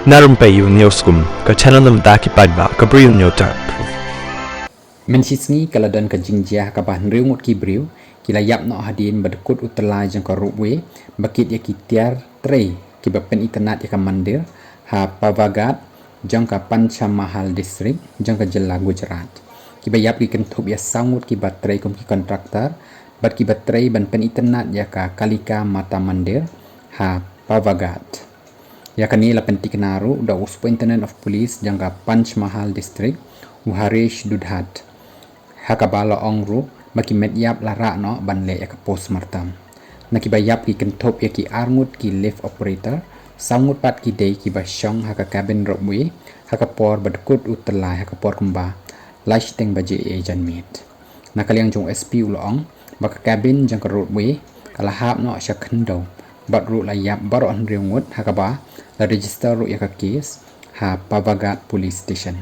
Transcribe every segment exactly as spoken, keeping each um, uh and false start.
Na Rympei U News Kum, ka channel na bynta ki paidbah ka Bri U News Tap. Mynshisngi ka la don ka jingjia ha kaba hynriew ngut ki briew ki la ïap noh hadien ba dkut u tyllai jong ka ropeway ba kit ïa ki tiar trei kiba pynitynnad ïa ka mandir ha Pavaghat jong ka Panchmahal District jong ka jylla Gujarat. Kiba ïap ki kynthup ïa saw ngut kiba trei kum ki contractor bad kiba trei ban pynitynnad ïa ka Kalika Mata Mandir ha Pavaghat. Ïa kane la pynthikna ruh da u Superintendent of Police jong ka Panchmahal District, u Harish Dudhat. Ha kaba la ong ruh ba ki met ïap la rah noh ban leh ïa ka postmortem. Na kiba ïap ki kynthup ïa ki ar ngut ki lift operator, saw ngut pat ki dei kiba shong ha ka cabin ropeway ha ka por ba dkut u tyllai ha ka por kumba lai shiteng baje janmiet. Na ka liang jong u S P u la ong ba ka cabin jong ka ropeway ka la hap noh sha khyndew bad ruh la ïap baroh hynriew ngut ha kaba la register ruh ïa ka case ha Pavaghat Police Station.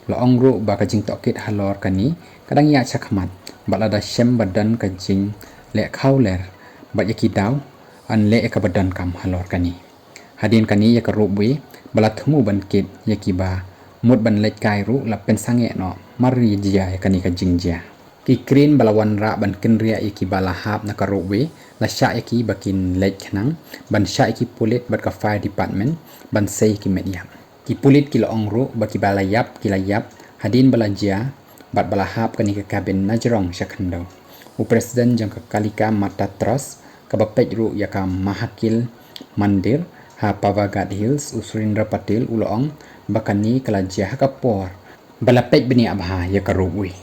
La ong ruh ba ka jingtohkit halor kane ka dang ïaid shakhmat bad lada shem ba don ka jingleh khawler bad ïa ki daw yn leh ïa kaba donkam halor kane. Hadien kane ïa ka ropeway ba la thmu ban kit ïa kiba mut ban leit kai ruh la pynsangeh noh mar ïa jia ïa kane ka jingjia. Ki crane ba la wanrah ban kynriah ïa kiba la hap na ka ropeway la shah ïa ki ba kin leit khnang ban shah ïa ki pulit bad ka fire department ban sei ïa ki met ïap. Ki pulit ki la ong ruh ba kiba la ïap ki la ïap hadien ba la jia bad ba la hap kane ka cabin na jrong sha khyndew. U President jong ka Kalika Mata Trust kaba peit ruh ïa ka Mahakal Mandir ha Pavaghat Hills, u Surendra Patel u la ong ba kane ka la jia ha ka por ba la peit bniah bha ïa ka ropeway.